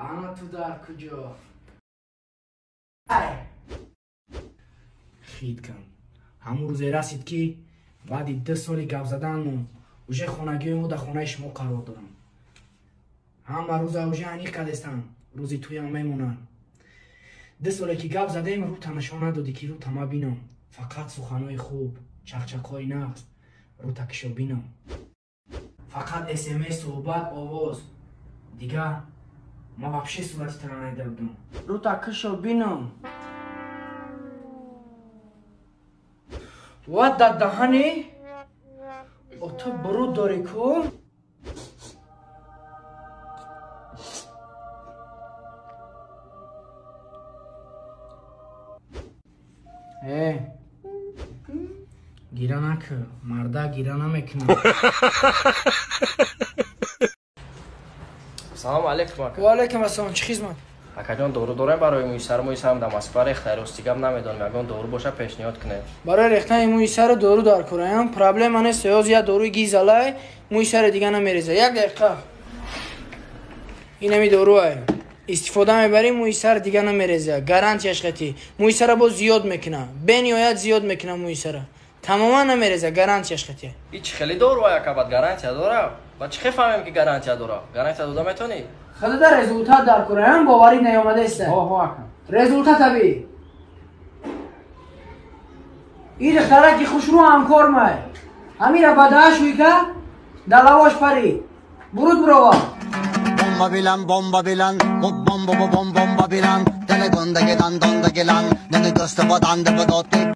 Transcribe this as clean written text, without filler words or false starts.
Ана ту дар куҷо? Ай! Хит кан. Ҳамун рӯзе расид, ки баъди 2 соли гап заданмон уже хонагиҳои мо дар хонаи шумо қарор доранд. Ҳама рӯза уже аниқ кардестанд, рӯзи туям мемонанд. 2 соле ки гап задем, рӯта нишон надодӣ, ки рӯта ма бинам. Фақат суханҳои хуб, чақчақҳои нағз, рӯта кишо бинам. Фақат СМС, суҳбат, овоз. Дигар ма вообще сурати тара надида будам. Рӯта кишо бинам. Ва дар даҳани о ту буруд дорӣ ку? Э, гира накӯ, марда гира намекунад. Салому алейкум, ака. Ва алейкум ассалом, чӣ хизмат? Акаҷон, дору дорем барои мӯи сар? Мӯи сарам дар Москва рехта, рости гап намедонам, ягон дору боша пешниҳод кунед. Барои рехтани мӯи сару дору дар кораям, проблема нест, ҳоз як доруи гизалай, мӯи сари дига намереза. Як дақиқа. Инами доруай. Истифода мебарӣ, мӯи сар дига намереза. Гарантияш қатӣ. Мӯи сара боз зиёд мекуна. Бениҳоят зиёд мекуна мӯи сара. Тамоман намереза, гарантияш қатӣ. И чӣ хеле доруай, ака, бад гарантия дора? Ба чӣ хел фаҳмем, ки гарантия дора? Гарантия дода метонӣ? Худода результат дар кораям, боварӣ наёмадаеста. Ҳо, ака. Результат аби. И духтараки хушрӯ ҳамкор май. Ҳамира ба даҳаш шӯйка, далавош парӣ. Буруд бурова. Bomba bilan, bomba bilan, bom bom bom bom bomba bilan. Dele gonda gedan donda gelan, nene göste badan de badoti.